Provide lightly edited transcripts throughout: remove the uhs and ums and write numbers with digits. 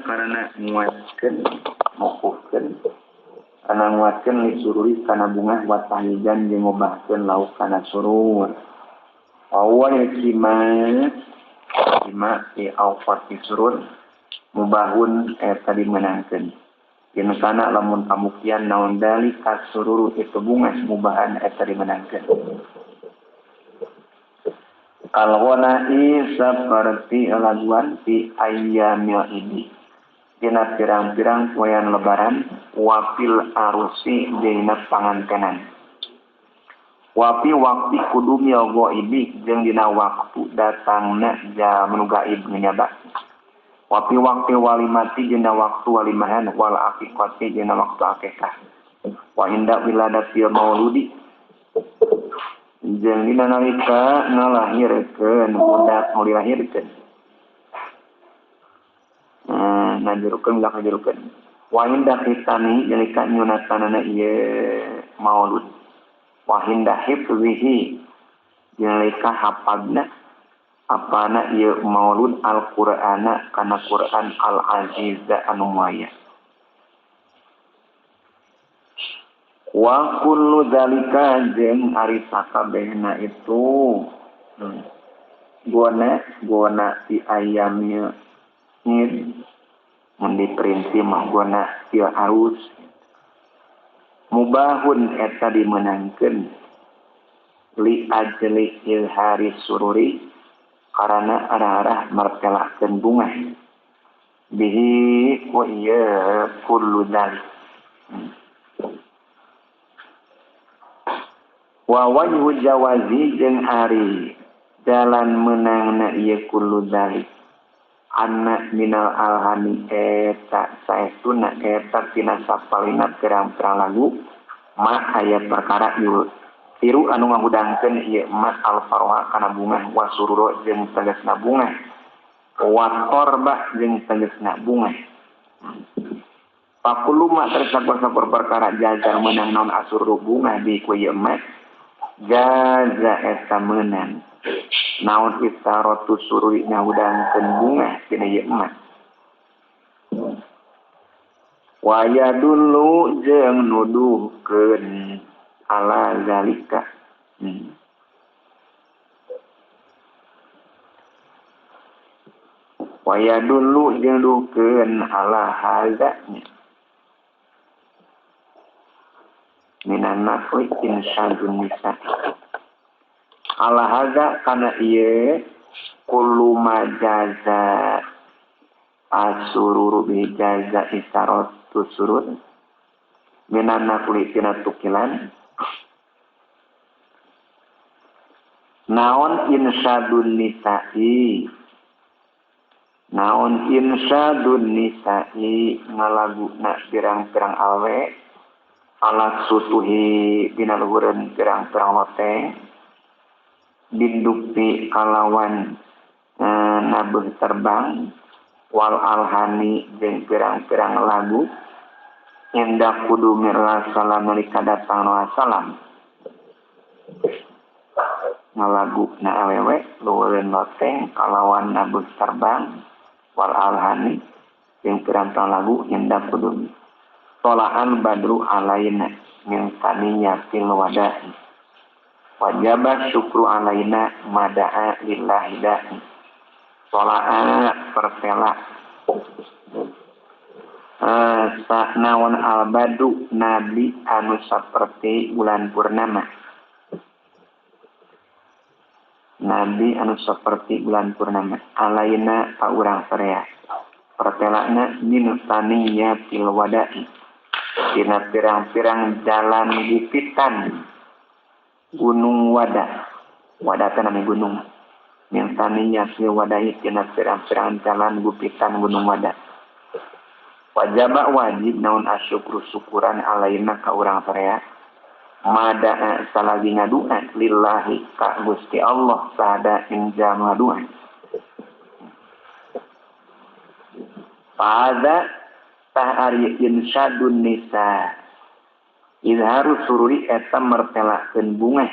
Karena nguatkeun mukufkeun karena nguatkeun li sururi kana bunga wa tahijan jeung ngobahkeun lauk kana surur. Wa kima kima fi awqati surur mubahun eta dimenangkeun. Yen kana lamun pamuktian naon dalika sururu itu bunga mubahan eta dimenangkeun. Kalgonai seperti laguan fi ayyamil idi dina pirang-pirang poean lebaran wapil arusi dina pangantenan wapi waktu kudumil ghaibi jeung dina waktu datangna jalma nu gaib nyaba wapi waktu walimati dina waktu walimahan wal aqiqati dina waktu akikah wa inda wiladatil mauludi jeung dina nalika ngalahirkeun budak nu dilahirkeun ngajurukeun budak ngajurukeun wa inda khitani nalika nyunatanana ieu maulud wa inda hifzihi nalika hafadna apana ieu maulud al-Qur'ana kana Qur'an al-Aziz anu muaya. Wa kullu dzalika jeung ari sakabehna itu gona gona ti ayamnya ngid mun diperinci mah gona ti arus mubahun eta dimenangkeun li ajli ilhari sururi karana arah-arah martelahkeun bunga bihi wa iya kullu dzalik. Wa wajhu jawazi jeung ari jalan meunangna ieu kullu dzalik anna minal alhani eta saestuna eta tina sapalina pirang-pirang lagu ma aya perkara ieu tiru anu ngahudangkeun ieu ma al farwa kana bunga wa sururo jeung tegasna bunga wa torba jeung tegasna bunga. Pakulu ma tersakor-sakor perkara jajar meunang naon asurru bunga di ku ieu ma jaza eta meunang naon isaratu sururi ngahudangkeun bunga tina ieu ma wa yadullu jeung nuduhkeun ala zalika. Wa yadullu jeung nuduhkeun ala hadza minan nafli insyadun nisa ala hadza kana ieu kullu ma jaza asururu bi jaza isaratu surur minan nafli tina tukilan naon insyadun nisa'i naon insyadun nisa'i ngalaguna pirang-pirang awe ala sutuhi dina luhureun pirang-pirang loteng bindukti kalawan nabeuh terbang wal alhani jeung pirang-pirang lagu indah kudu mirla salam nalika datang salam ngalagu na awewe luhureun loteng kalawan nabeuh terbang wal alhani jeung pirang-pirang lagu indah kudu tola'al badru alaina min taniyatil wada'i wajaba syukru alaina mada'a lillahi da'i. Tola'a pertela naon al badru nabi anu saperti bulan purnama nabi anu saperti bulan purnama alaina ka urang sadaya pertelana min taniyatil wada'i dina pirang-pirang jalan gupitan gunung wada wada teh nami gunung min taniyatil wada'i dina pirang-pirang jalan gupitan gunung wada wajaba wajib naon asyukru syukuran alaina ka urang sadaya mada'a salagi ngadua lillahi ka Gusti Allah sada ing jama ngadua pada tah ari insyadun nisa izharu sururi eta mertelakeun bunga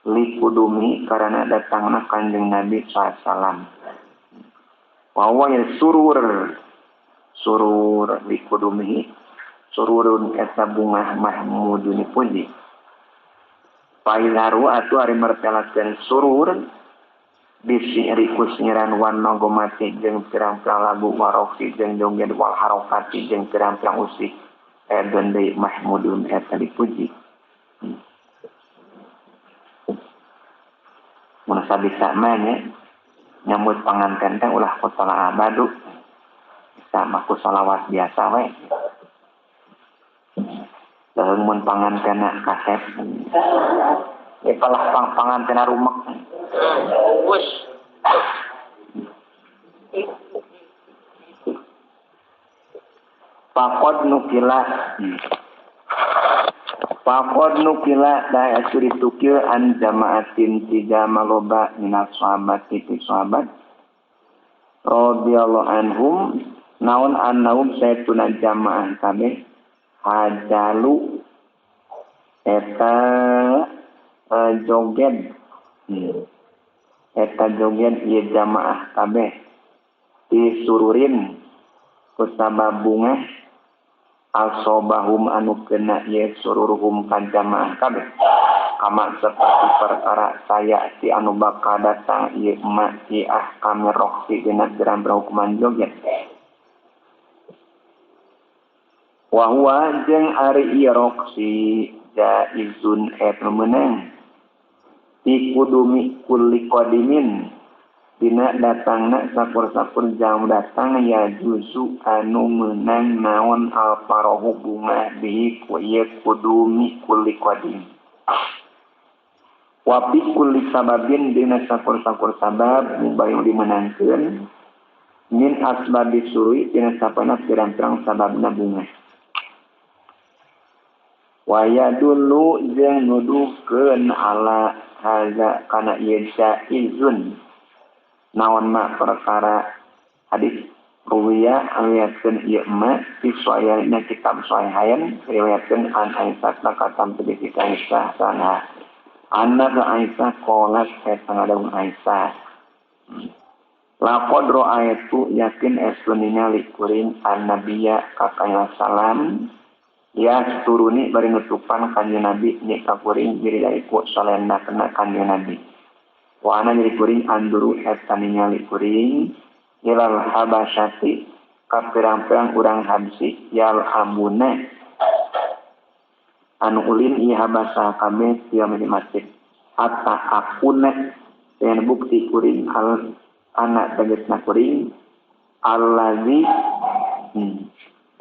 li kudumi karana datangna Kanjeng Nabi sallallahu alaihi wasallam wa huwa surur Surur likudumihi sururun eta bungah mahmudun puji. Pailaru atuh ari mertelakeun surur bisi kusnyiran wan nogomati jeung pirang-pirang lagu waroksi jeung joget wal harokati jeung pirang-pirang usik edon deui mahmudun eta dipuji. Mun sabisa mah nya nyambut panganten teh ulah ku tolak badu bisa mah ku sholawat biasa we. Leuheung mun pangantena kasep ieu palah pangantena rumek. Wes. Pakod nukila. Pakod nukila da asuh ditukil an jamaatin tiga maloba minal sahabat ti sahabat radhiyallahu anhum naon annahum saytuna jamaah kabeh hajalu eta joget. Eta joget ieu jamaah kabeh disururin kusabab bungah asobahum anu kena ieu sururuhum ka jamaah kabeh kama seperti perkara saya si anu bakal datang ieu ma si ahkami roksi dina pirang-pirang hukuman joget. Wa huwa jeung ari ieu roksi jaizun eta meunang ikudumi kulli qadimin dina datangna sakur-sakur jam datang ya juzu anu meunang naon al parahu bunga bihi ku ieu kudumi kulli qadim wa bi kulli sababin dina sakur-sakur sabab bayu dimenangkeun min asbabi suri dina sapana pirang-pirang sababna bunga. Wa yadullu jeung nuduhkeun ala haza kana ieu jaizun naon ma perkara hadis ruwiya riwayatkeun ieu ma fi sahihna kitab sahihain riwayatkeun an Aisyah katam ti Aisyah sana anna ka Aisyah qalat eta ngadawuh Aisyah laqad ra'aitu yakin estu ningali kuring annabiyya ka salam ya turuni bari nutupan kanjeng Nabi ni ka kuring diri dari ku salena kena kanjeng Nabi. Wa ana diri kuring anduru eta ningali kuring ilal habasyati ka pirang-pirang urang Habsi yal amuna anu ulin ieu habasa kabeh tieu di masjid hatta akuna dengan bukti kuring al anak tegasna kuring allazi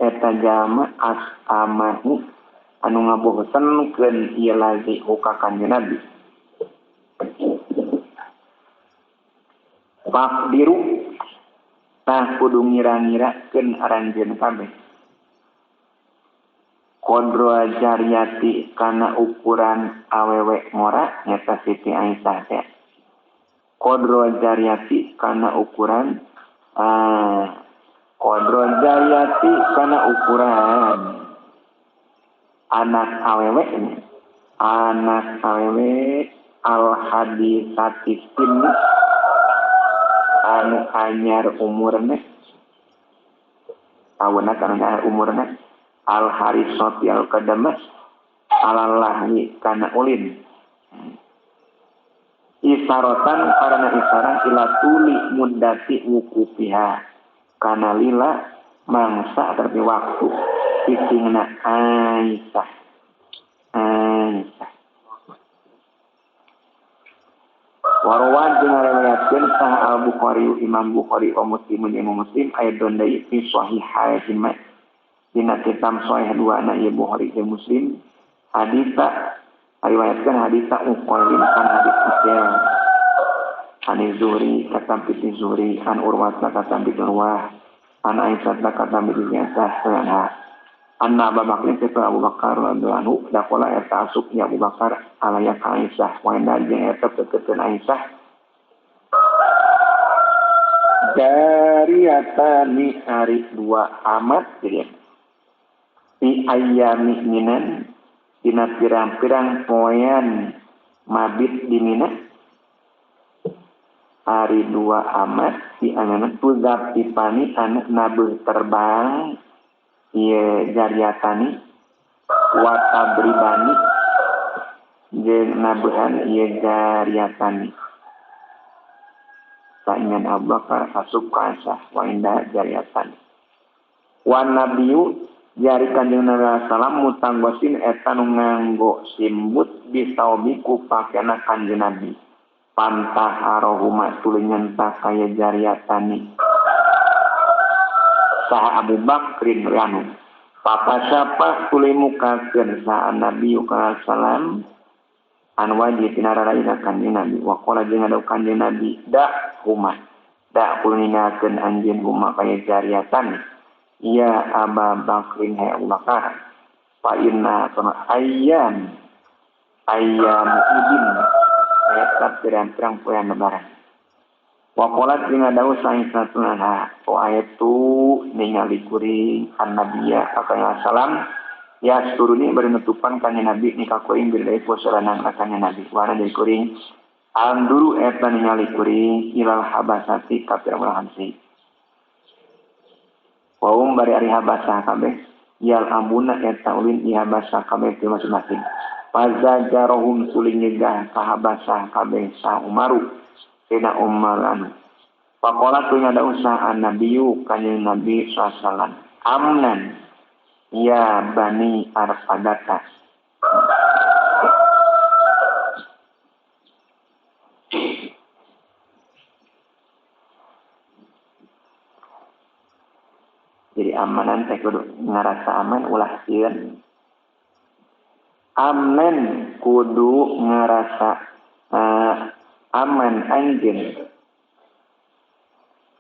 eta jama asamahu anu ngabohsenkeun ieu lazi ka kanjeng Nabi. Fakdiru tah kudu ngira-ngirakeun aranjeun kabeh qadra jariyati kana ukuran awewe ngora nyata Siti Aisyah teh qadra jariyati kana ukuran qadra jariyati kana ukuran anak awewe ini anak awewe al hadisati sin anu anyar umurna taunna kana anyar umurna al harisati al qadamas alalahwi kana ulin isarotan karena isarah ila tuli mudati wukufiha kana lila mangsa terpi waktu cicingna Aisyah. Aisyah warwan jeung ngariwayatkeun sah Al Bukhari Imam Bukhari wa Muslim jeung Muslim aya deui fi sahihaihima dina kitab sahih dua na ieu Bukhari jeung Muslim hadisa riwayatkeun hadisa Uqailin kan hadis Uqail an Zuhri katam bi Zuhri an Urwah katam bi Urwah an Aisyah katam bi Aisyah anha anna Abu Bakar itu Abu Bakar radhiyallahu anhu dakola eta asup ya Abu Bakar alaya ka Aisyah wa jeung eta teukeun Aisyah jariyatani ari dua amat jadi fi ayyami minan dina pirang-pirang poean mabit di Mina Ari dua amat si anak tuzab ipani anak nabuh terbang ieu jariatani wa tabribani jeung nabuhan ieu jariatani saingan Abu Bakar asup ka Aisyah wa indah jariatani wa nabiyu jari kanjeng Nabi sallam mutanggosin eta nu nganggo simbut bisaubi ku pakena kanjeng Nabi pantaharohuma tuluy nyentak kaya jariatani saha Abu Bakrin ranu papa siapa tuluy mukakeun saha Nabi sallam an wajhi tina raraina kanjeng Nabi wa qala jeung ngadau kanjeng Nabi da huma da kudu ninggalkeun anjeun huma kaya jariatani ya Aba Bakrin hai Abu Bakar fa inna ayyam ayyam idin eta pirang-pirang poean lebaran wa qalat jeung ngadau saisatuna o ayatu ningali kuring annabiya ka salam ya turuni bari nutupan kanjeng Nabi ni ka kuring berdaya posaranan ka kanjeng Nabi warna dari kuring anduru eta ningali kuring ilal habasati ka pirang-pirang hamsi waum bari ari habasah kabeh yal ambuna eta ulin i habasah kabeh ti masing-masing pazajarohum tuluy nyegah ka habasah kabeh sa Umaru Sayyidina Umar anu faqala tuluy ngadaun saha an-nabiyyu kanjeng Nabi sallallahu alaihi wasallam amnan ya bani Arfadata jadi amanan teh kudu ngarasa aman ulah sieun aman kudu ngarasa aman anjeun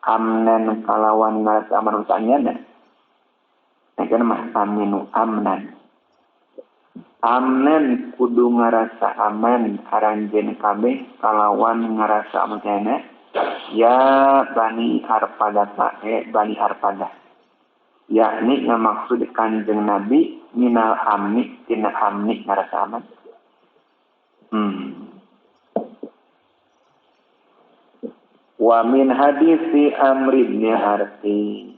amnan kalawan ngarasa aman usahanya nah kan mah aminu amnan amnan kudu ngarasa aman aranjeun kabeh kalawan ngarasa aman ya bani Arfadata bani Arfadah yakni ngamaksud kanjeng Nabi minal amni tina amni ngarasa aman. Wa min hadisi Amr bin Harthi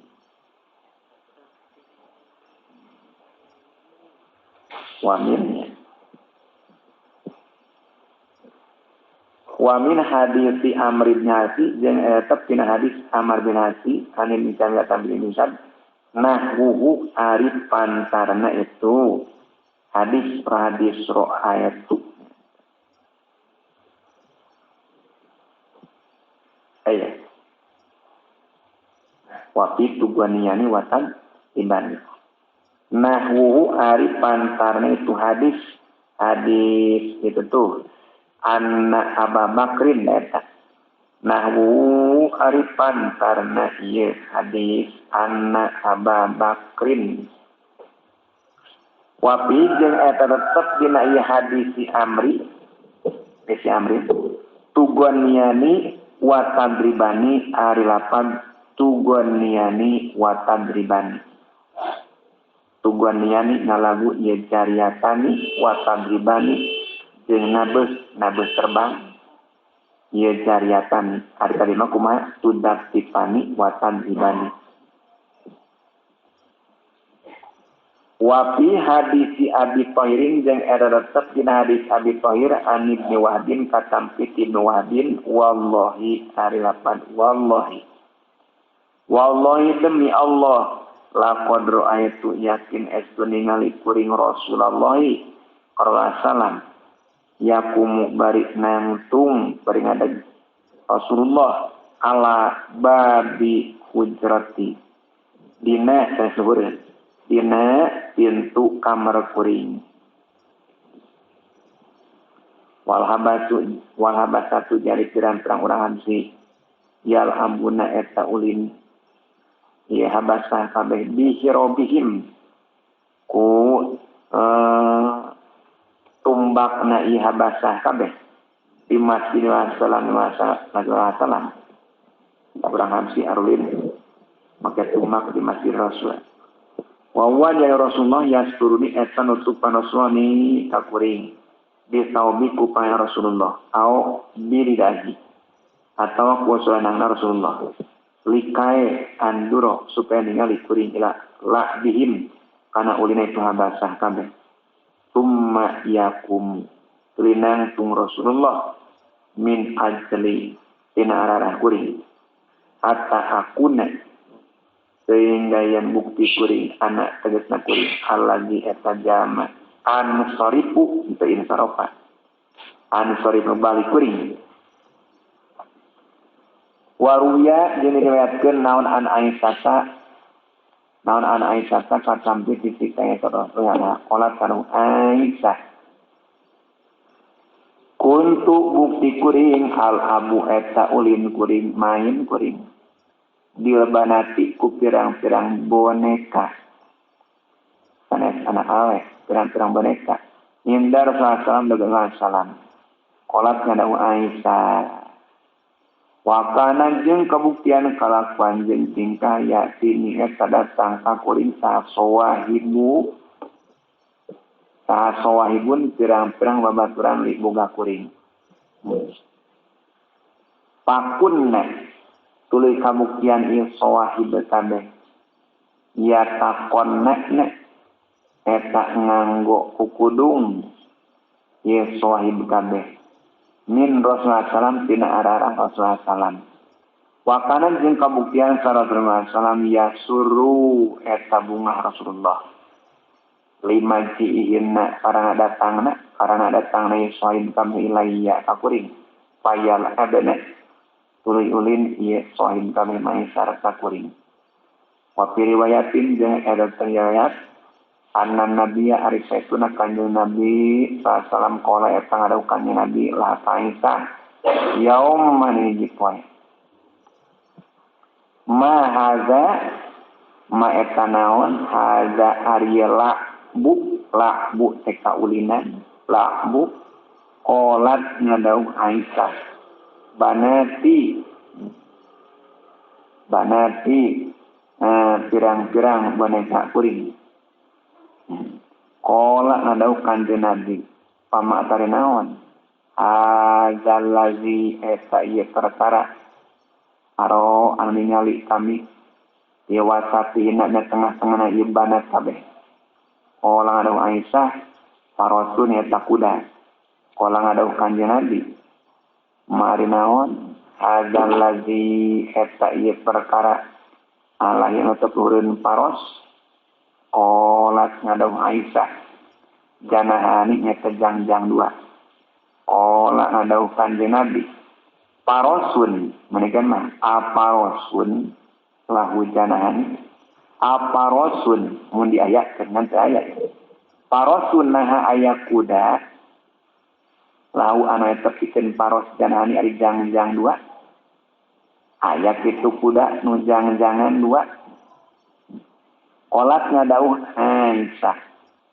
wa min hadisi Amr bin Harthi jeung eta tina hadis Amr bin Harthi anil insan ya tambil insan nahwuhu ari pantarna itu hadis hadis ro'ayatu ayat wafi tuguaniyani watan ibani nahwuhu ari pantarna itu hadis hadis itu tuh anna Aba Bakrin eta nahwu ari pantarna ieu hadis anna Aba Bakrin wapi jeung eta tetep dina ieu hadis si Amri si Amri tugoniani wa tadribani ari lapan tugoniani wa tadribani tugoniani ngalagu ieu jariatani wa tadribani jeung nabeuh nabeuh terbang ieu jariatan ari tadi mah kumaha tudak tipani wa tadribani wa fi hadisi Abi Thahirin jeung era tetep dina hadis Abi Thahir an Ibnu Wahbin katampi Ibnu Wahbin wallahi ari lapan wallahi wallahi demi Allah laqad ra'aitu yakin estu ningali kuring Rasulullah sallallahu alaihi wasallam yakumu bari nangtung bari ngadeg Rasulullah ala babi hujrati dina sasuhur dina pintu kamar kuring wal habatu wal habasatu jari pirang-pirang urang hamsi yal ambuna eta ulin ieu habasah kabeh bihirobihim ku tumbakna ieu habasah kabeh di masjid sallallahu alaihi wasallam urang hamsi arulin make tumbak di masjid Rasul wa huwa ya Rasulullah yasturuni eta nutupan Rasulullah ni ka kuring bisaubi ku Rasulullah au biridahi Atawa ku solanangna Rasulullah. Likae anduro supaya ningali kuring ila la bihim kana ulina itu habasah kabeh. Tumma yakum linangtung Rasulullah min ajli tina ararah kuring. Hatta akuna sehingga yang bukti kuring anak tegasna kuring alladzi eta jama ansarifu teu insarofa ansarifu balik kuring waruya jeung diriwayatkeun naon an Aisyah kasampi titik tanya Rasulullah qolat sareng Aisyah kuntu bukti kuring al abu eta ulin kuring main kuring dilbanati ku pirang-pirang boneka sanes anak awe pirang-pirang boneka nyindar salam dagang salam kolat ngadawu Aisyah wakana jeung kabuktian kalakuan jeung tingkah yati ni eta datang ka kuring sasowahibu sahasowahibun pirang-pirang babaturan li boga kuring pakunna tuluy kabuktian ieu sawahib kabeh ya takon nek eta nganggo kukudung ieu sawahib kabeh min Rasulullah sallam tina ararah Rasulullah sallam wakana jeung kabuktian Rasulullah sallam yasuru eta bungah Rasulullah lima jiihinna karana datangna ieu sawahib kabeh ilaiya ka kuring payal abna tuluy ulin ieu sahib kami maisar ka kuring. Wa fi riwayatin jeung eta riwayat anna nabiyya ari saestuna kanjeng Nabi sallallahu qala eta ngadau kanjeng Nabi la Aisyah yauma hiji poe. Ma haza ma eta naon haza ari la bu teh kaulinan la bu qolat ngadau Aisyah banati pirang-pirang boneka kuring. Qala ngadau kanjeng Nabi pama tari naon azallazi eta ieu perkara aro anu ningali kami ieu wasatihna na tengah-tengahna ieu banat kabeh. Qala ngadau Aisyah parosun eta kuda. Qala ngadau kanjeng Nabi mari naon hadzal ladzi eta ieu perkara Allah yang tetep urun paros qolat ngadau Aisyah janahani nyata jangjang dua qola ngadau kanjeng Nabi parosun menika mah aparosun lahu janahani aparosun mun diayatkeun ngan teu aya parosun naha aya kuda lahu anu eta pikeun paros janahani ari jangjang dua aya kitu kuda nu jangjangan dua qolat ngadauh Aisyah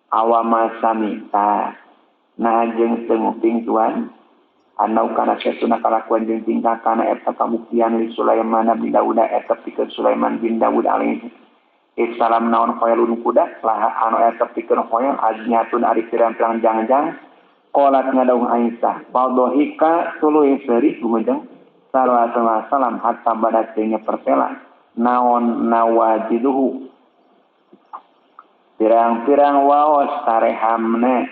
awama samita nah jeung teu nguping tuan anau kana satuna kalakuan jeung tingkah kana eta kabuktian li Sulaiman bin Daud eta pikeun Sulaiman bin Daud alaihi salam naon khoyalun kuda laha anu eta pikeun khoyal ajnyatun ari pirang-pirang jangjang qolat ngadauh Aisyah fadhika tuluy seuri gumejeng sallallahu alaihi wasallam hatta badat nya pertela naon nawajiduhu pirang-pirang waos tarehamna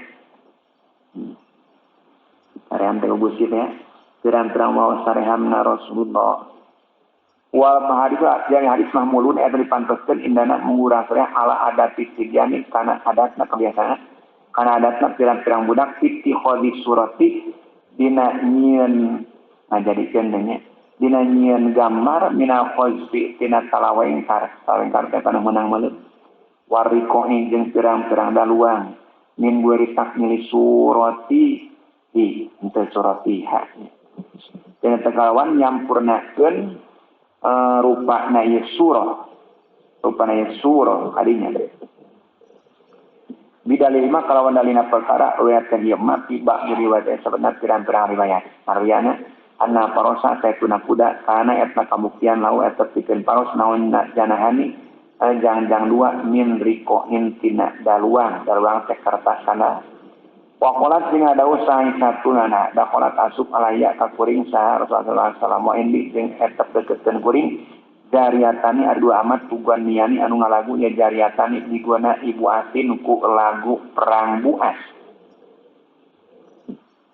tareham teh gusip ya pirang-pirang waos tarehamna Rasulullah wal mahadis yang hadis mahmulun eta dipantoskeun indana mengurang ala adati sigyani kana adatna kebiasaan kana adatna pirang-pirang budak ittihadi surati dina nyieun ngajadikeun teh nya dina nyieun gambar minal khazfi tina talawengkar talawengkar teh kana meunang meuleum warikohi jeung pirang-pirang daluang min gueri takmili surati hi henteu surati ha dina tekalawan nyampurnakeun rupana ieu surah rupana ieu surah kadinya bidalil mah kalawan dalina perkara riwayatkeun ieu mah tiba diriwayat sebenarnya pirang-pirang riwayat marwiana anna parosa saetuna kuda kana eta kabuktian lau eta pikeun paros naon janahani jangjang dua min rikohin tina daluang daluang teh kertas kana Waqalat sing ada usaha satunana dakhalat asup alaya ka kuring saha Rasulullah sallallahu alaihi wasallam wa indi jeung eta dekeutkeun kuring jariatani adu amat tuguan niani anu ngalagu ya jariatani diguna ibu asin ku lagu perang Buas.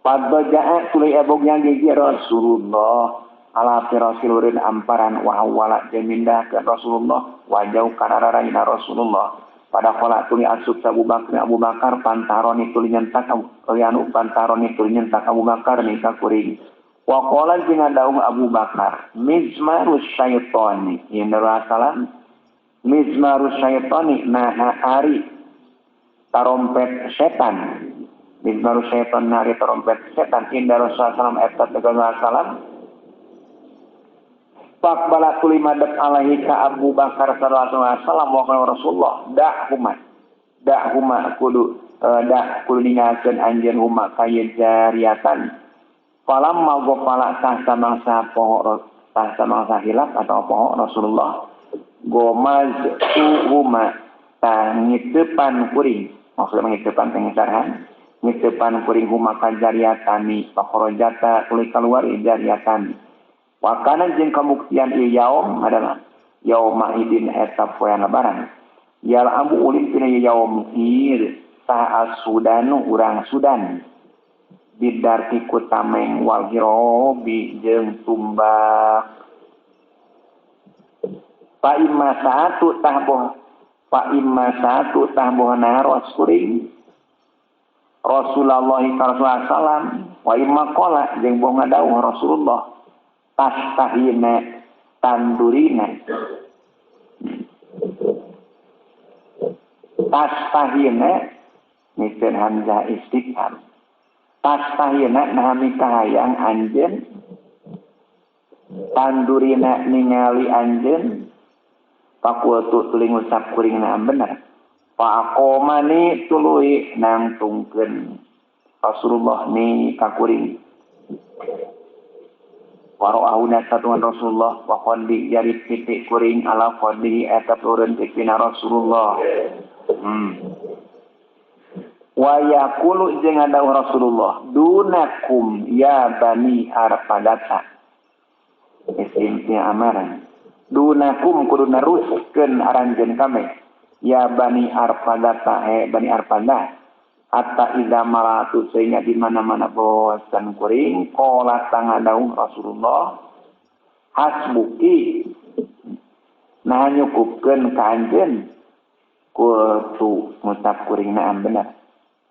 Padajaa tuluy ebog yang gigi Rasulullah ala firasilurin amparan wa awala jeung mindahkeun Rasulullah wajau kana raraina Rasulullah. Pada kola tuli asup Abu Bakar Abu Bakar pantaroni tuli nyentak anu pantaroni tuli nyentak Abu Bakar ni ka kuring. Wa qala jeung dawuh Abu Bakar mizmarus syaitani ya salam mizmarus syaitani naha ari tarompet setan mizmarus syaitan nari tarompet setan inda Rasulullah sallam eta tegas salam Pak bala tuli madep alaihi ka Abu Bakar sallallahu alaihi wasallam wa qala Rasulullah dahuma kudu dah kudu ningalkeun anjeun huma ka jariatan falamma ghafala tah samangsa poho tah samangsa hilap atau poho Rasulullah gomaz tu huma tah ngiteupan kuring maksudna ngiteupan teh ngisarhan ngiteupan kuring huma ka jariatani fakhrajata tuluy kaluar jariatani wakana jeung kabuktian ieu yaum adalah yauma idin eta poean lebaran. Yal abu ulin tina yaum id saha Sudanu urang Sudan. Bidarti ku tameng wal hirobi jeung tumbak. Pa imma satu tah boh pa imma satu tah boh naros kuring Rasulullah sallallahu alaihi wasallam wa imma qala jeung boh ngadawuh Rasulullah tastahina tandurina tastahina mikeun hamzah istifham tastahina nahami kahayang anjeun tandurina ningali anjeun pakultu tuluy ngucap kuring na bener faqomani tuluy nangtungkeun Rasulullah ni ka kuring waro'ahuna satuan Rasulullah wa qandi jari titik kuring ala qandi eta turun tipina Rasulullah. Wa yaqulu jeung ada Rasulullah dunakum ya bani arpadata isimnya amaran dunakum kudu neruskeun aranjeun kami ya bani arpadata he bani arpada hatta idza malatu sehingga di mana-mana bosan kuring qala tangadau Rasulullah hasbuki nah nyukupkeun ka anjeun kultu ngucap kuring naam bener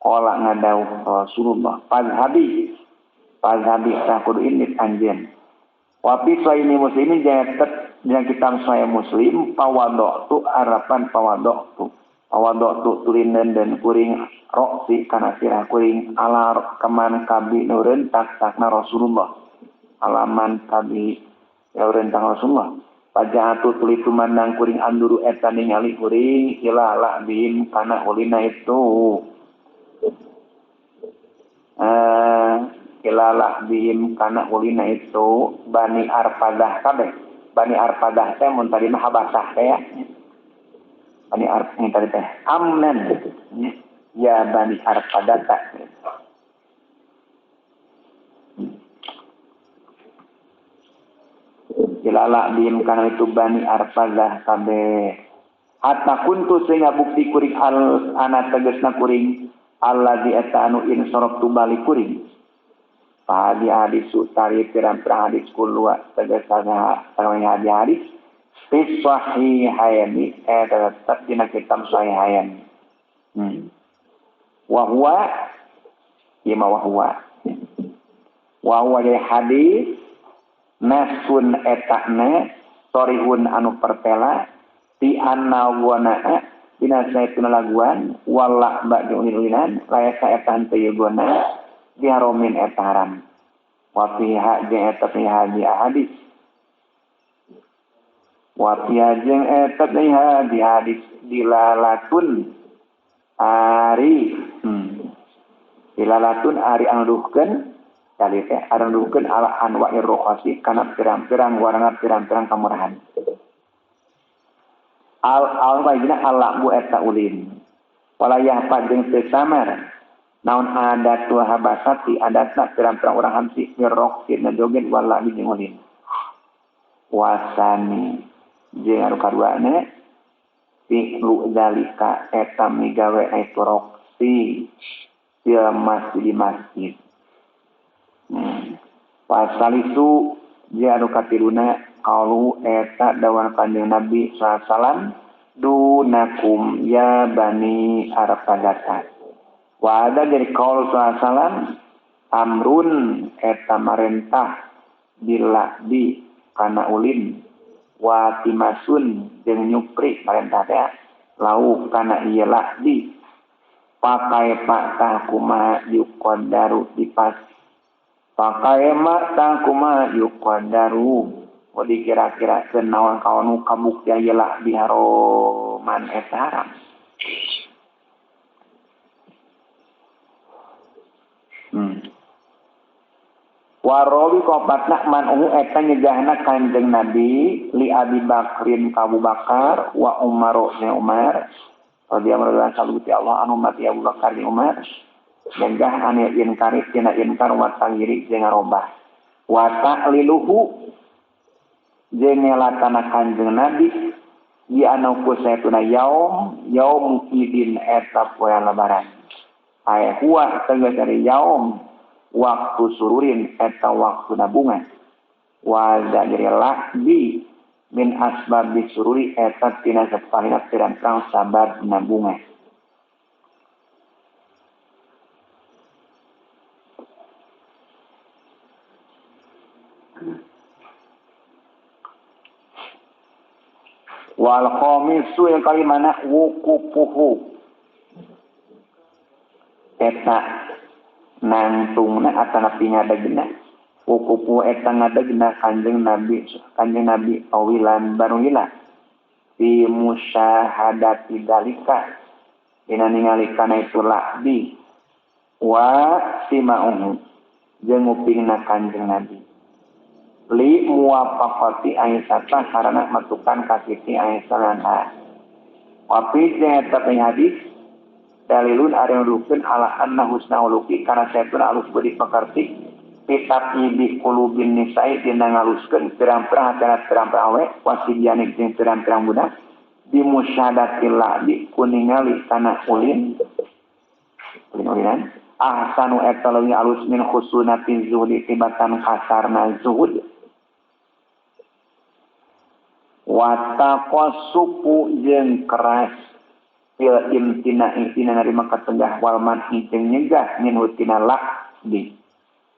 qala ngadau Rasulullah fadhabi fadhabi tah kudu indit anjeun wa fi sahih muslimin jangan dina kitab sahih muslim pawadok tu harapan pawadok tu pawadok tu tulinan dan kuring roksi kana sirah kuring ala keman kabi nureun tak-takna Rasulullah alaman kabi nureun tang Rasulullah pajatu tuli tumandang kuring anduru eta ningali kuring ila la'bihim kana ulina itu ila la'bihim kana ulina itu bani arpadah kabeh bani arpadah teh mun tadi mah habasah teh ya bani arpadah tadi teh amnan ya bani arpadata ilala bihim kana itu bani arpadah kabeh hatta kuntu sehingga bukti kuring al ana tegasna kuring alladzi eta anu insarab tu balik kuring padi hadis sutari pirang-pirang hadis kulua tegasna sareng hadis fi sahihaini eta tetep dina kitab sahihain. Wa huwa ima wa huwa wa huwa jadi hadis nasun etakna sorihun anu pertela ti anna wana dina saetuna laguan wala ba ulin-ulinan layasa eta henteu gona diharomin eta haram wa fiha jeung eta fi hadis wa fiha jeung eta fi hadis dilalatun ari dilalatun ari anu kali teh anu duhkeun ala anwa'ir rukhasi kana pirang-pirang warna pirang-pirang kamurahan al al baina ala bu eta ulin walayah pajeng teu samar Naon adatul habasati adatna pirang-pirang urang Habsi mirok dina joget wala jeung ulin. Wasani jeung anu kaduana fi'lu zalika eta migawe itu roksi fil masjid di masjid. Wasalisu jeung anu katiluna qalu eta dawan kanjeng Nabi sallallahu alaihi wasallam dunakum ya bani arfadata. Wa ada dari qaul sallallahu alaihi wasallam amrun eta marentah bila di kana ulin wa timasun jeung nyupri marentah teh lau kana ieu lahdi pakai pak tah kumaha yuqaddaru dipas pakai mak tah kumaha yuqaddaru dikira-kira naon kaonu kabuktian ieu lahdi haroman eta haram. Warawi kopatna man uhu eta nyegahna Kanjeng Nabi li Abi Bakrin ka Abu Bakar wa Umar jeung Umar radhiyallahu anhu Allah anu mati Abu Bakar jeung Umar nyegah anu inkari tina inkar wa tangiri jeung ngarobah wa ta'liluhu jeung ngelatana Kanjeng Nabi di anu ku saytuna yaum yaum idin eta poe lebaran aya huwa tegas dari yaum waktu sururin eta waktu nabungan wa zajri lahbi min asbabi sururi eta tina sapalihna pirang-pirang sabab nabungan. Wal khamisu yang kalimana wukufuhu eta nangtungna atanapi ngadegna wukufu eta ngadegna Kanjeng Nabi awilan baruhila fi musyahadati dalika dina ningali kana itu lahdi wa sima'uhu jeung ngupingna Kanjeng Nabi li muwafaqati Aisyah karena matukan ka Siti Aisyah lanha wa fi eta hadis dalilun ari nuduhkeun ala anna husna uluki kana saepuna alus budi pekerti pitati qulubin nisa'i dina ngaluskeun pirang-pirang hatena pirang-pirang awe wasibyani jeung pirang-pirang budak bimusyahadatil ladi kuningali kana ulin ulin-ulinan ahsanu eta leuwih alus min khusunati zuhdi tibatan kasarna zuhud wa taqassufu jeung keras fil imtina'i dina narima katenggah wal man'i jeung nyegah min hutina lahdi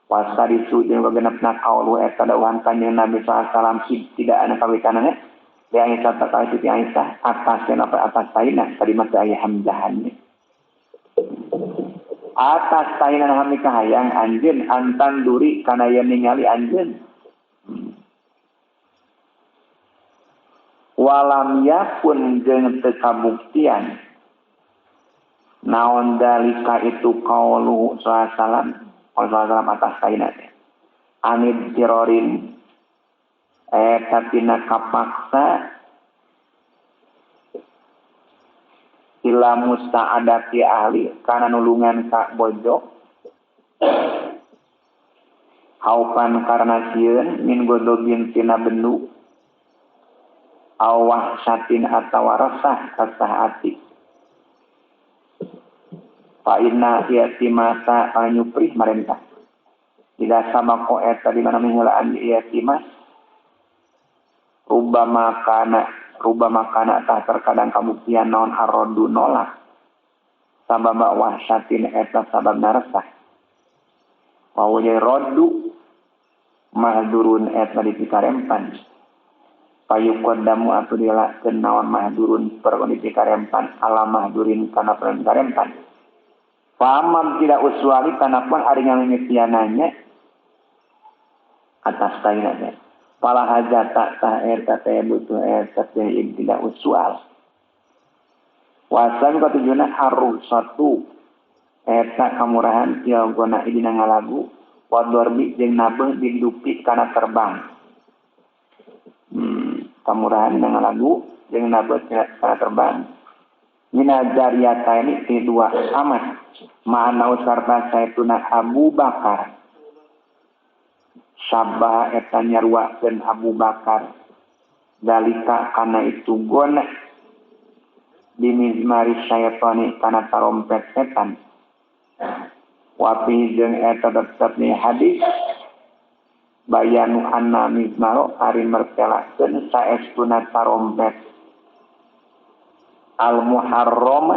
wasarisu jeung kagenepna kaul eta dawuhan Kanjeng Nabi sallallahu alaihi wasallam tidak ana kawitanana li Aisyah ta Siti Aisyah atas apa atas taina tadi mah aya hamzahan atas taina hami kahayang anjeun antan duri kana yen ningali anjeun walam yakun jeung teu kabuktian naon dalika itu qaulu sallallahu alaihi wasallam atas kaina teh anid tirorin eta tina kapaksa ila musta'adati ahli kana nulungan ka bojo haupan karena sieun min godobin tina bendu awah satin atawa resah resah ati fa inna yatimata anyuprih marentah tidak sama ko eta di mana minghelaan yatimas rubama kana tah terkadang kabuktian naon arrodu nolak sabab wahsyatin eta sabab naresah wa roddu mahdurun eta dipikarempan payuqaddamu atuh dilakeun naon mahdurun perkara dipikarempan ala mahdurin kana perkara pamam tidak uswali kana pun ari ngamimitiananya atas taina teh pala hajata tah eta teh butuh eta teh tidak uswal wasan katujuna arusatu eta kamurahan tieu gona dina ngalagu wa dorbi jeung nabeuh didupi kana terbang. Kamurahan dina ngalagu jeung nabeuh kana terbang. Minal jariyataini ti dua amat ma'ana sarta saituna Abu Bakar sabah eta nyaruakeun Abu Bakar dalika kana itu gona bimizmari syaitani kana tarompet setan wapi jeung eta tetep ni hadis bayanu anna mizmaro ari mertelakeun saestuna tarompet al muharram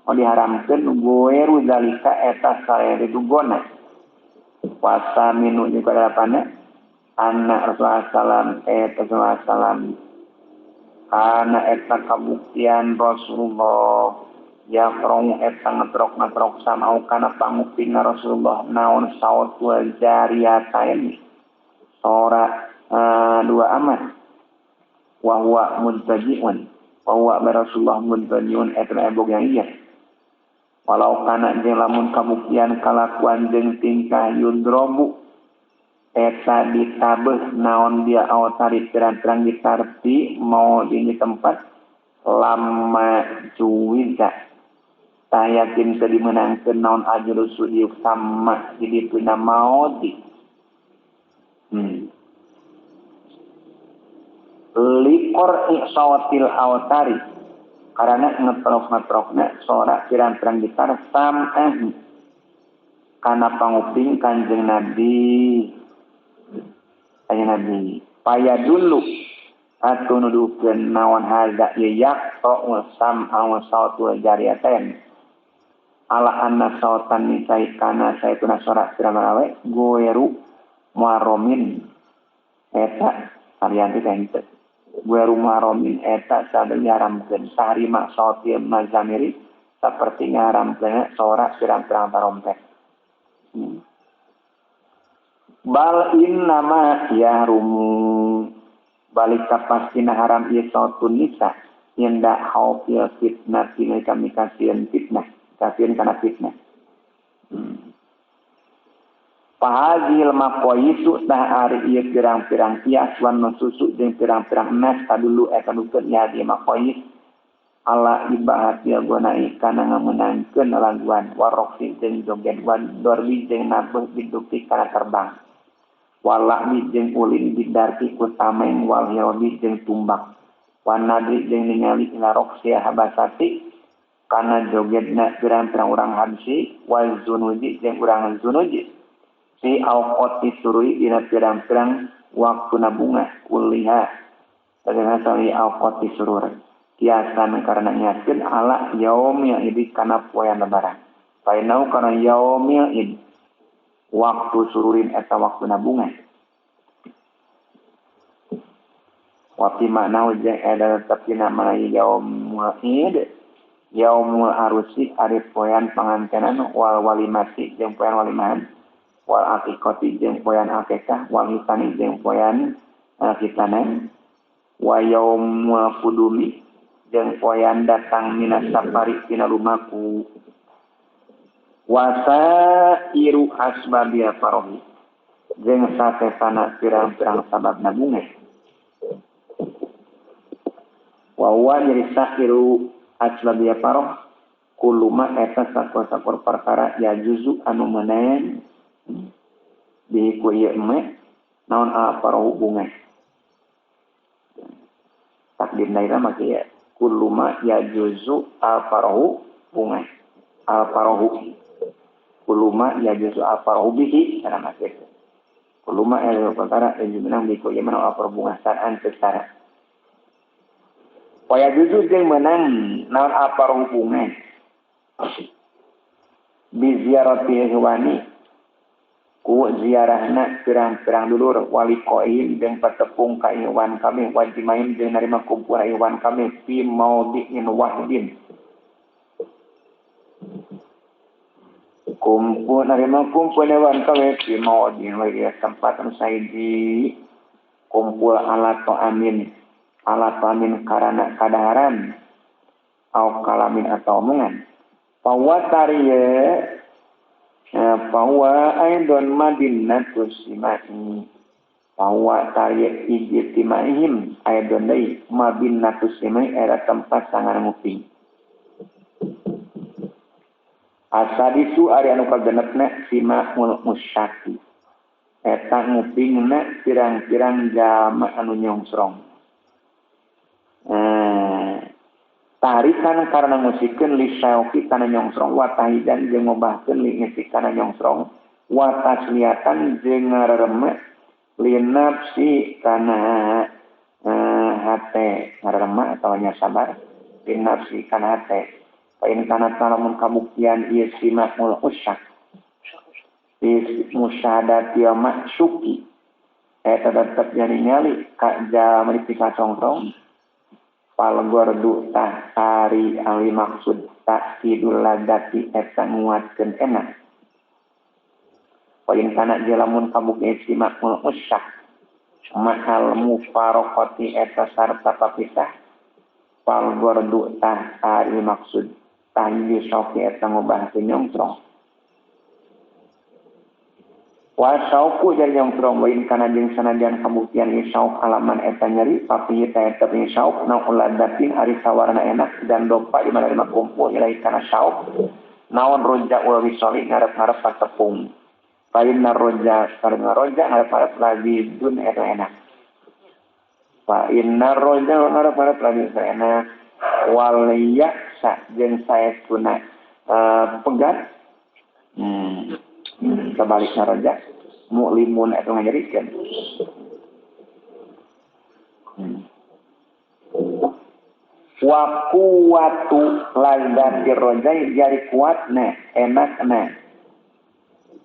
diharamkeun goeru zalika eta sae itu gona wasa minu juga dapana anna Rasulullah sallam eta Rasulullah sallam kana eta kabuktian Rasulullah ya rong eta ngetrok-ngetrok sama kana pangupingna Rasulullah naon saut wal jariyatain sora dua amat wa huwa muntajiun wa huwa Rasulullah muntajiun eta ebog yang iya walau kana jeung lamun kabuktian kalakuan jeung tingkah yudrobu eta ditabeuh naon dia awtari pirang-pirang gitarti mau di tempat lama juwiza tah yakin teu dimeunangkeun naon ajrul sudiuk sama jadi tuna maudi likor sawatil awtari karena ngetrok-ngetrokna sora pirang-pirang gitar sam'ah kana panguping Kanjeng Nabi Kanjeng Nabi paya dulu atuh nuduhkeun naon hadza ieu yaqta'u sam'a wa sautul jariyatain ala anna sautan nisai kana saituna sora pirang awe goeru muharramin eta arianti teh henteu goeru muharramin eta sadaya diharamkeun tahrima sautil mazamiri saperti ngaharamkeun sora pirang-pirang tarompet. Bal innama yahrumu balik kapastina haram ieu sautun nisa inda khaufil fitnah tina kami kasieun fitnah kasieun kana fitnah. Fahazil maqayisu tah ari ieu pirang-pirang kias wan nususu jeung pirang-pirang nas kadulu eta nukeun ya di maqayis ala ibahatil gonai kana ngameunangkeun laguan waroksi jeung joget wan dorbi jeung nabeuh biduki kana terbang walahmi jeung ulin bidarki ku tameng wal hirobi jeung tumbak wan nadri jeung ningali ila roksi habasati kana jogetna pirang-pirang urang Habsyi wal zunuji jeung urang zunuji fi awqati surui dina pirang-pirang waktuna bunga kuliha sagana sali awqati surur kiasan karena nyiaskeun ala yaumil id kana poean lebaran fainau kana yaumil id waktu sururin eta waktuna bunga wa fi ma'nau jeung eta tetep dina mana yaumul id yaumul arusi ari poean pangantenan wal walimati jeung poean walimahan wal aqiqati jeung poean akikah wal hitani jeung poean hitanan wa yaumul qudumi jeung poean datang minas safari tina lumaku wasairu asbabil farohi jeung sasesana pirang-pirang sababna bungah wa huwa jadi sairu asbabil faroh kuluma eta sakur-sakur perkara ya juzu anu meunang di ku ieu me naon al-farohu bungah takdir daerah mah kieu kuluma ya juzu al-farohu bungah al-farohu kuluma ya juzu al-farohu bihi kana mah kitu kuluma ya perkara yang menang di ku ieu mah al-farohu bungah saraan secara wa ya juzu jeung meunang naon al-farohu bungah bi ziyarati ihwani ku ziarahna pirang-pirang dulur walikoin jeung patepung ka iwan kami wajimain jeung narima kumpul iwan kami fi maudhi'in wahdin kumpul narima kumpul iwan kami fi maudhi'in wa tempat anu saiji kumpul ala ta'amin karana kadaharan au kalamin atau omongan pawatariye bahwa aidon madinatus simai bahwa tariya ijtimaihim aidon deui madinatus simai era tempat sangar nguping Asadisu ari anu kagenepna simaul musyaki. Eta ngupingna pirang-pirang jalma anu nyongsrong. Tarikan karena musikeun li syauqi kana nyongsrong wa tahidan jeung ngobahkeun li ngesik kana nyongsrong wa tasliatan jeung ngarereme li nafsi kana hate ngarereme atawa nya sabar li nafsi kana hate. Pain kana lamun kabuktian ieu simaul usyak musyahadati maksuki eta tetep jadi nyali ka jalma dipika songtong palgordu tah ari ali maksud tak kidul ladati eta nguatkeun enak. Pain kana lamun kabuktian simaul usyak mahal mufaraqati eta sarta papisah palgordu tah ari maksud tahyi syauqi eta ngobahkeun nyongtrong. Wa syauqu jeung nyongtrong wa in kana jeung sanajan kabuktian ieu syauq alaman eta nyeri papi ta eta syauq naon ladatin ari sawarna enak dan dopa di mana kumpul ilahi kana syauq naon roja ul wisoli ngarep-ngarep patepung. Fa inna roja karena roja ngarep-ngarep lagi dun eta enak. Fa inna roja ngarep-ngarep lagi enak wal yaksa jeung saestuna pegat. Sebaliknya roja muklimun eta nganyerikeun. Wa quwwatu ladzati rojai jari kuatna enakna.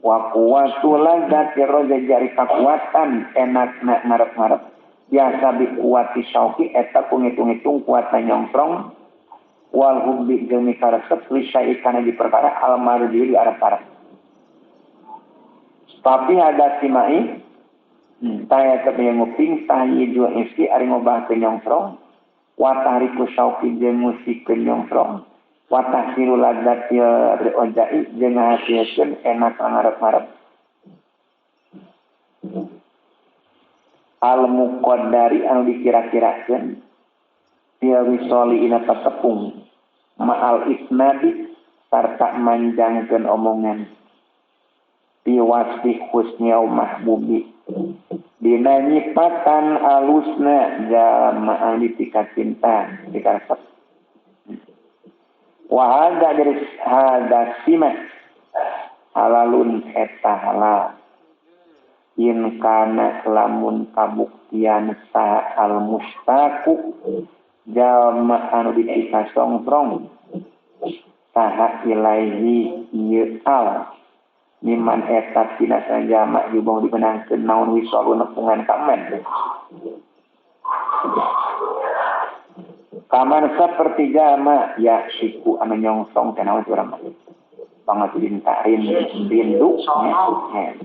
Wa quwwatu ladzati rojai jari kakuatan enakna ngarep-ngarep. Biasa bi kuwati syauqi eta ku ngitung-ngitung kuatna nyongtrong wal hubbi jeung mikaresep li syai kana di perkara al marji di arep-arep. Tapi ada simai taya teu nguping tahyi iski ari ngobahkeun nyongtrong wa tahriku syauqi jeung musikeun nyongtrong wa tahsilu ladzati rojai jeung ngahasilkeun enak ngarep-ngarep. Al muqaddari anu dikira-kirakeun fil wisoli ina patepung ma'al isnadi sarta manjangkeun omongan fi wasfi husni mahbubi dina nyipatan alusna jalma anu dipika cinta dikaresep. Wa hadza dari hadza sima halalun eta halal in kana lamun kabuktian sa al mustaqu jalma anu dipika songtrong saha ilaihi ieu al niman eta tina jalma jubong dibenangkeun naon wisalu nepungan ka man. Kaman saperti jalma ya siku anu nyongsong teh naon urang mah pangat cinta rindu nya.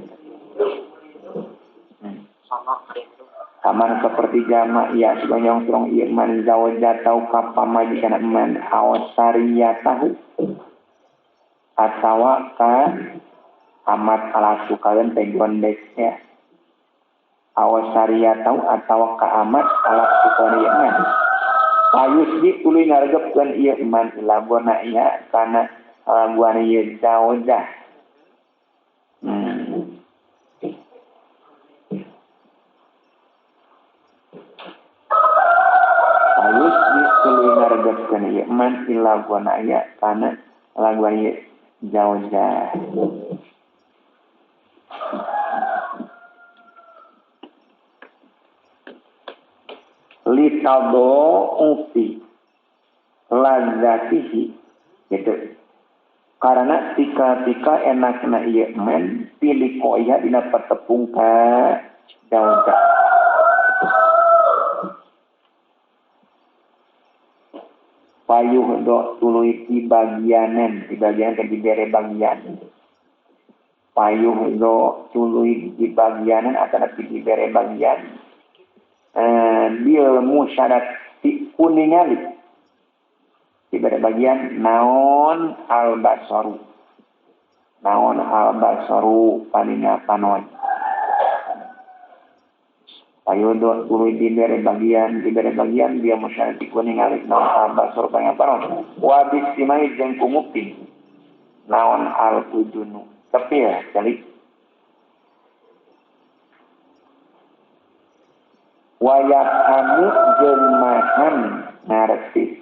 Kaman seperti jama ya siku nyongsong ieu man zawajatau ka pamajikan man awsariyatahu atawa ka amat alasu kalian teh gondek ya awsariyatahu atawa ka amat alasu kalian ieu man ayus di tuluy ngaregepkeun ieu man ilagona ieu kana laguan ieu zawajah. Ayus di tuluy ngaregepkeun ieu man ilagona ieu kana laguan ieu zawajah. Litadoufi ladzatihi gitu. Karena tika-tika enakna ieu men pilih koya dina patepung ka jauh. Payuh do tuluy di bagianan, di bagian ke dibere bagian. Payuh do tuluy di bagianan atau dibere bagian. Bil musyarat ti kuningali. Dibere bagian naon al basaru. Naon al basaru paninga panon. Payodo tuluy dibere bagian dia musyarat ti kuningali naon al basaru paninga panon. Wa bisimai jeung kunguping. Naon al ujunu tapi ya kali wayahamu jeung mahan ngarti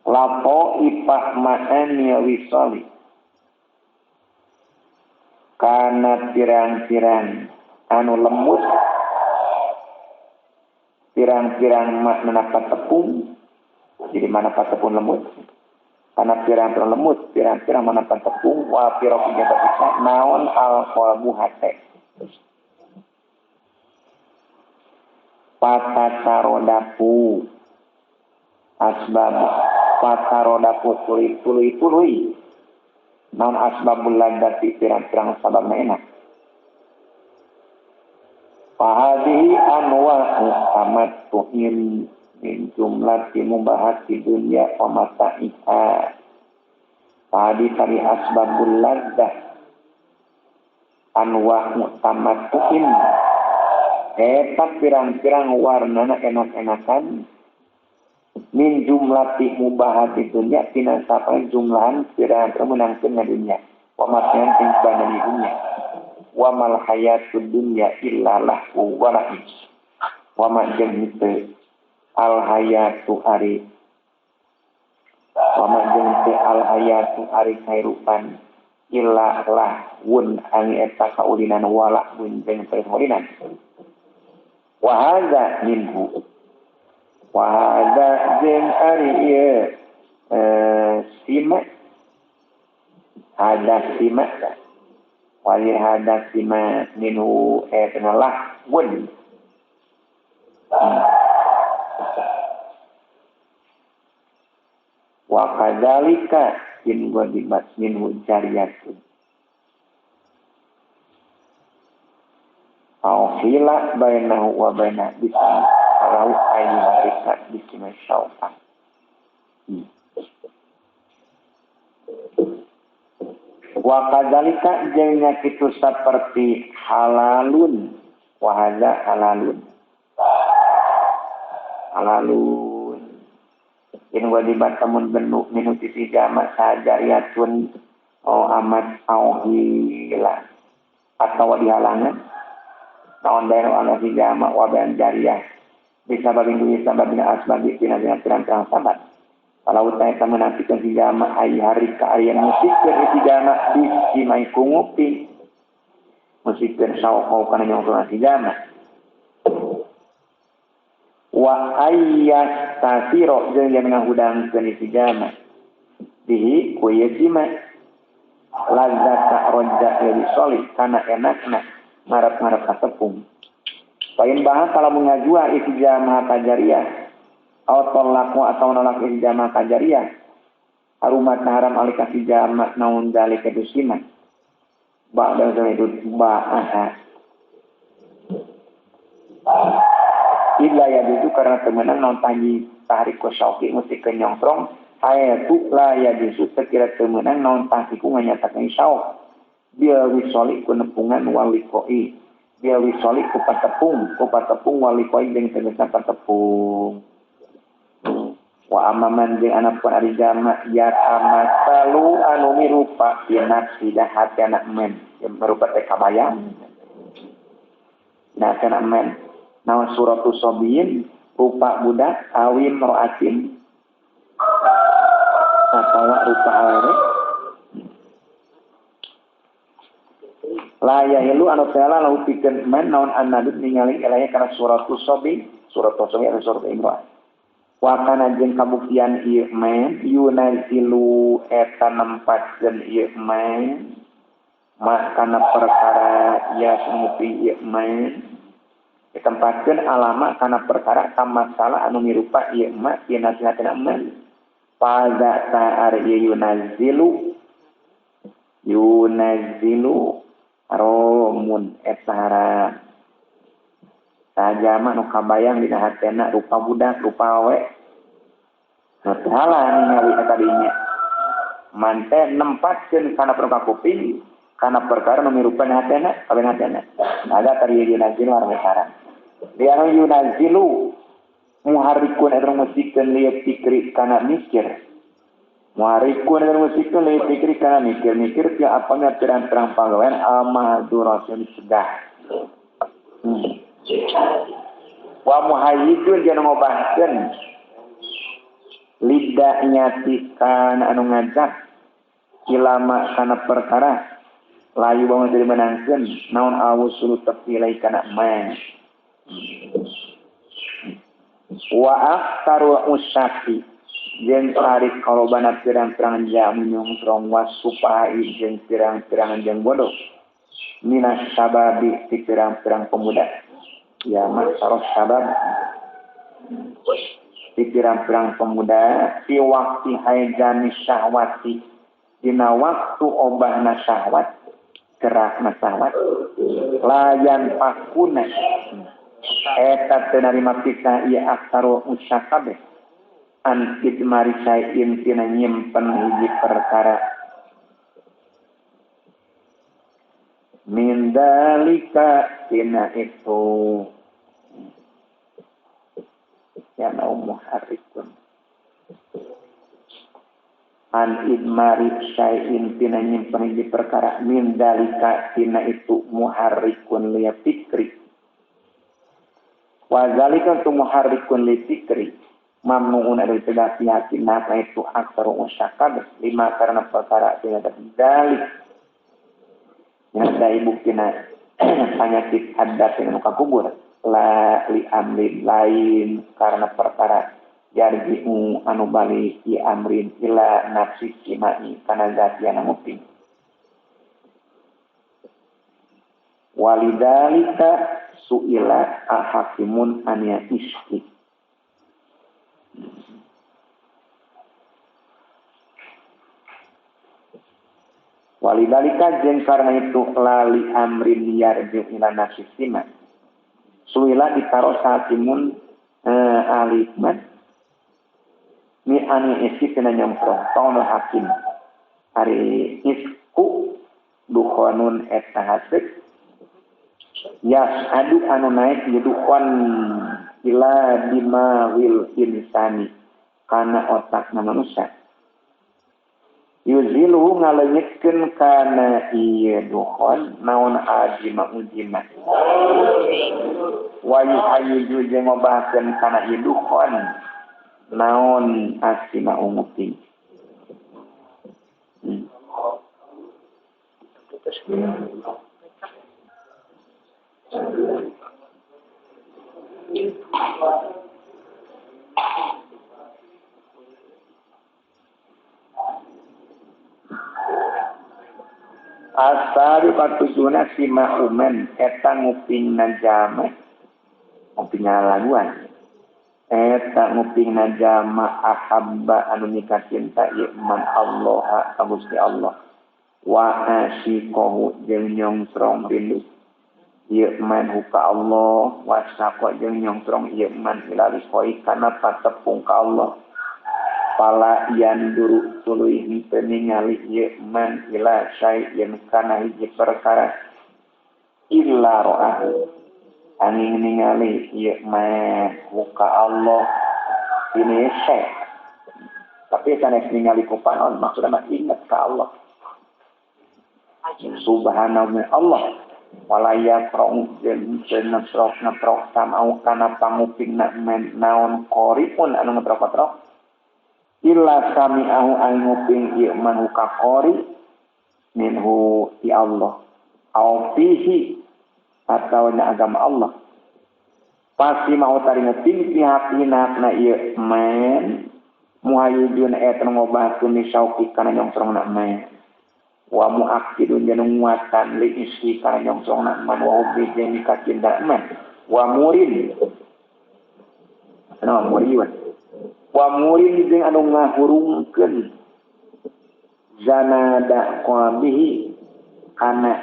lapo ipak ma'ani wisali kana pirang-pirang anu lemut pirang-pirang makna patepung jadi mana patepung lemut karena pirang-pirang lemut, pirang-pirang mana tepung, wa pirang bisa naon al-qalbu hate. Patatarodapu asbab patarodapu tuluy-tuluy naon asbabul ladzati pirang-pirang sababna enak. Fahadihi anwa'u tamattu'in min jumlati mubahati dunya wa mata'iha. Tadi tadi asbabul ladzah anwa'u tamattu'in eta pirang-pirang warnana enak-enakan min jumlati mubahati dunya tina sapan jumlahan pirang-pirang menangkeun dunya wa mata'iha ting badani dunya wa mal hayatud dunya illa lahu wa la'ib wa ma jeung al hayatu ari wa ma jeung teu al hayatu ari kairupan illa lahwun ang eta kaulinan wala bun jeung kaulinan wa hadza minhu wa hadza jeung ari ieu sima ada sima wa li hadza sima minhu eta lahwun wa kadzalika in wadibat minhu jariyatun au khila bainahu wa baina bismi rau ayu harika bismi syauqa wa kadzalika jeung nya kitu saperti halalun wa hadza halalun halalun in wadibat tamun benuk minuti si jama sajariyatun au amat au hila atau dihalangan naon bae anu si jama wa bayan jariyah bisa babin duwi sababina asbabi tina dina pirang-pirang sabab kalau teh menantikan si jama ai hari ka aya musikeun si jama di mai kungupi musikeun saokau kana nyongtona si jama wa ayyas tasiro jeung yang ngahudangkeun si jama bihi ku ieu jima ladzata roja li soli kana enakna ngarep-ngarep ka tepung pain bahas kalau mengajua isi jama kajariyah atau tolaku atau nolak isi jama kajariyah harumat haram alika si jama naun dalika dusima ba'da itu ba'aha illa ya itu karena temenan non tanji tahriku syauqi mesti kenyongkrong ayatu la ya juzu sekira temenan non tahriku nganyatakeun syauq dia wisoli ku nepungan walikoi dia wisoli ku patepung walikoi jeung tegasna patepung wa amaman jeung anapun ari jama ya tamasalu anu mirupa dina hati anak men yang merupa teh kabayang nah kana men naon suratu sobiyin rupa budak awim roatin atawa rupa awewe la yahilu anu ta'ala lahu pikeun man naon annadud ningali ilaihi kana suratu sobi atau suratu imro'ah wa kana jeung kabuktian ieu man yunazilu eta nempatkeun ieu man mah kana perkara ya sumupi ieu man ditempatkeun alama kana perkara ka masalah anu mirupa ieu ma ieu nasihatina man pada ta'ar ieu yunazilu haromun eta haram sajama nu kabayang dina hatena rupa budak rupa awe nu teu halang ningali eta dinya man teh nempatkeun kana perkara kuping kana perkara nu mirupa hatena kabeh hatena ada tadi yunazilu haram haram lianu yunazilu muharrikun eta musikeun lieu pikri kana mikir Muharikun dan musikun li fikri kana mikir-mikir ke apanya pirang-pirang pagawean al-mahdurah dicegah. Wa muhayyidun jeung ngobahkeun lidanya kana anu ngajak ilama kana perkara layu bangun dari menangkeun naon awusul tepi kana ma. Wa aktaru usaki jeung tarik kalobana pirang-pirang jamu nyongtrong wasupai jeung pirang-pirang jeung bodoh minas sababi ti pirang-pirang pemuda ya masaroh sabab ti pirang-pirang pemuda fi wakti haijani syahwati dina waktu obahna syahwat gerakna syahwat layan pakuna eta teu narima pisah ieu aktaru usakabe an idmari sayin tina nyimpen hiji perkara min dalika tina itu ya nau muharrikun an idmari sayin tina nyimpen hiji perkara min dalika tina itu muharrikun li fikri wa zalika tu muharrikun li fikri mamnuun ada dicegah pihak napa itu aksaru usyakab lima karena perkara tidak dalik nyata ibu kina penyakit adat yang muka kubur la li amrin lain karena perkara yarji'u anu balik i amrin ila nafsi simai kana zatiana nguping walidalika suila al-hakimun ania iski. Walidalika jeung karena itu lali amrin yarju ila nafsi sima. Suila ditaros hakimun alikman mi ani iski tina nyomprong tong hakim. Ari isku dukhonun eta hasik yas adu anu naik di dukhon ila dimawil insani kana otakna manusia. Yuzilu ngalenyitkeun kana ieu dukhon naon ajima ujima wa yuhayyiju jeung ngobahkeun kana ieu dukhon naon asima umuti. Asari patujuna sima umen eta ngupingna jama ngupingna laguan eta ngupingna jama ahabba anu nikah cinta ieu man Allah ka Gusti Allah wa asyiqahu jeung nyongtrong rindu ieu man ka Allah wa saqa jeung nyongtrong ieu man ila liqoi kana patepung ka Allah pala yanduru tuluy henteu ningali ieu man ila syai'in kana hiji perkara illa ra'ahu angin ningali ieu man muka Allah ini syai tapi sanes ningali ku panon maksudna mah inget ka Allah subhanahu Allah wala yaqra'u jeung ngetrok-ngetrok samau kana pangupingna men naon qaripun anu ngetrok-ngetrok illa sami'ahu ay nguping ieu man ka qari minhu ti Allah au fihi atau na agama Allah pasti mau tari nguping pihak-pihak na ieu men muhayyidun eta ngobahkeun misauki kana nyongtrongna men wa muakkidun jeung nguatan li isi kana nyongtrongna man wa hubbi jeung kacinta men wa murin anu murin wa murin jeung anu ngahurungkeun zanada qabihi kana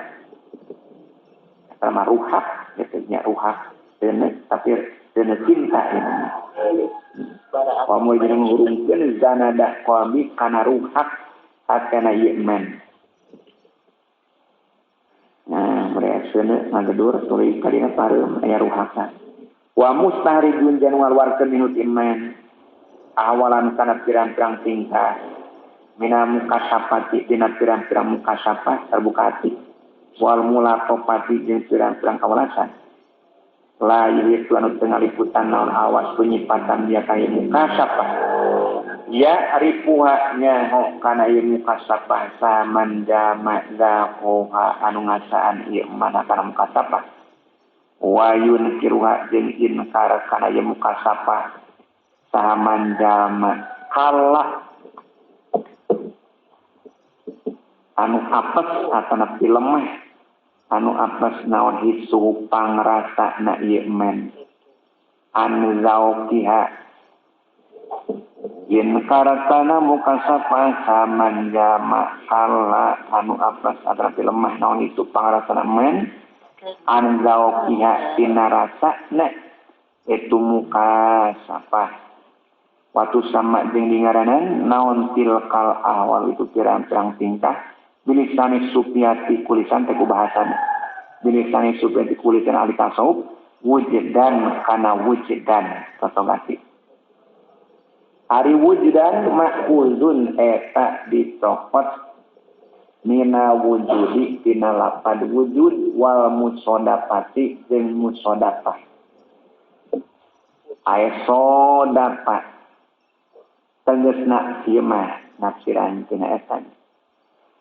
sama ruhak gitu nya ruhak deune tapi deune cinta ini wa murin jeung ngahurungkeun zanada qabi kana ruhak hatena ieu man. Nah, mereka seuneu ngagedur tuluy ka dina pareum aya ruhakna. Wa mustahrijun jeung ngaluarkeun minut iman awalan kana pirang-pirang tingkah Mina mukasapati dina pirang-pirang mukasapah terbuka hati wal mulatopati jeung pirang-pirang kawelasan la yuhitu anu teu ngaliputan naon awas penyipatan dia ka mukasapah ya ripuha nyaho kana ieu mukasapah saman jama zahoha anu ngasaan ieu mana kana mukasapah wayun kiruha jeung inkar kana ieu mukasapah saman jama kalah anu apes atanapi lemah anu apes naon hisu pangrasa na ieu men anu zauqiha yen karatana mukasapah saman jama kala anu apes atanapi lemah naon hisu pangrasana men anu zauqiha tina rasana itu mukasapah watu sama jeung dingaranan naon tilkal ahwal itu pirang-pirang tingkah bilisani supiati kulisan teh ku bahasana bilisani supiati kulisan ahli tasawuf wujdan kana wujdan totogati ari wujdan ma'khuzun eta dicopot mina wujudi tina lapad wujud wal musodapati jeung musodapah aya sodapa tegasna ieu mah nafsiran tina eta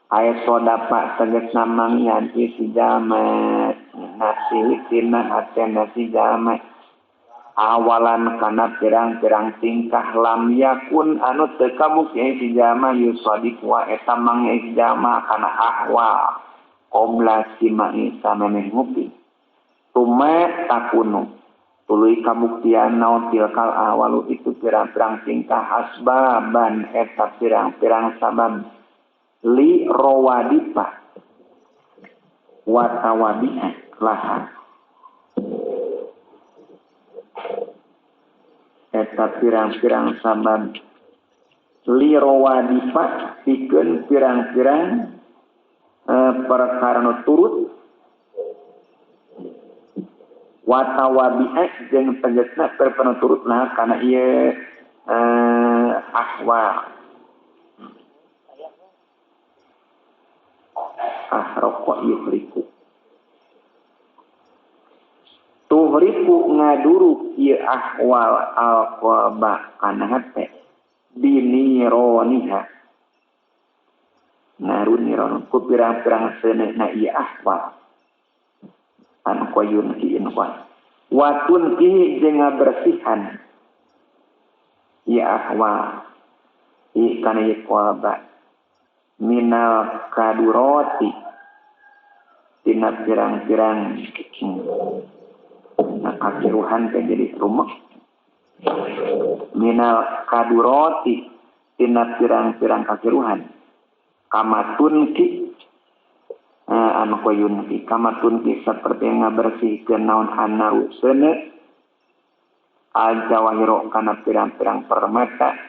aya sodapa tegasna mangyan isi jalma nafsi tina hatena si jalma awalan kana pirang-pirang tingkah lam yakun anu teu kabukti si jalma yusadiq wa eta mangyan si jalma kana ahwal qobla simai samemeh ngopi tuma takunu tuluy kabuktian naon tilkal awalu itu pirang-pirang tingkah asbaban eta pirang-pirang sabab li rawadifa wa tawabi'a laha eta pirang-pirang sabab li rawadifa pikeun pirang-pirang perkara nu turut wa tawabi'a jeung tegasna perkara nu turut lah kana ieu ahwal ahroko yuhriku tuhriku ngaduruk ieu ahwal alqalba kana hate binironiha naruniron ku pirang-pirang seuneuhna ieu ahwal an qoyun ki inqan watun ki jeung ngabersihan ieu ahwal ieu kana ieu qalba minal kaduroti tina pirang-pirang nah kakiruhan teh jadi rumek minal kaduroti tina pirang-pirang kakiruhan kamatun ki anu koyun ki kamatun ki seperti ngabersihkeun naon anaru seuneu al-jawahiro kana pirang-pirang permata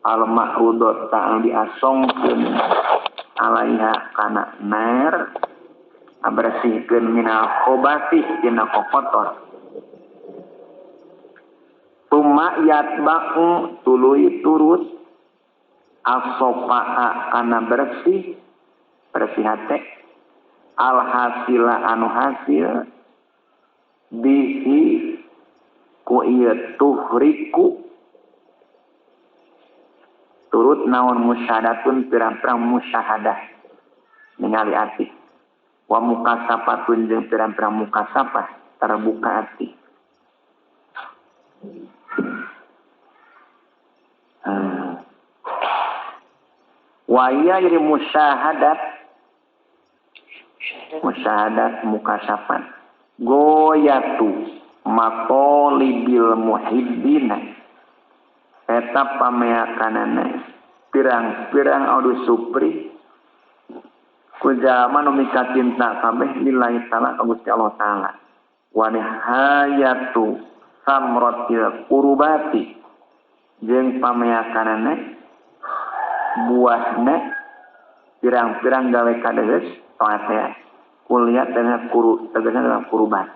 al-ma'rudot ta'al diasongkeun alaiha kana nar abersihkeun minal khobati dina kokotor tuma yatba'u tuluy turut as-sofa'a kana bersih bersih hate al hasila anu hasil bihi ku ieu tuhriku turut naon musyahadatun pirang-pirang musyahadah ningali ati wa mukasapatun jeung pirang-pirang mukasapah terbuka ati wa ya jadi musyahadat musyahadat mukasapan goyatu matolibil muhibbina eta pameakanana pirang-pirang adu supri ku jalma nu mikacinta kabeh lillahi ta'ala ka Gusti Allah Ta'ala wa nihayatu samratil qurubati jeung pameakanana buahna pirang-pirang gawe kadeus taat ya kuliah dengan kuru tegasna dalam kurubat.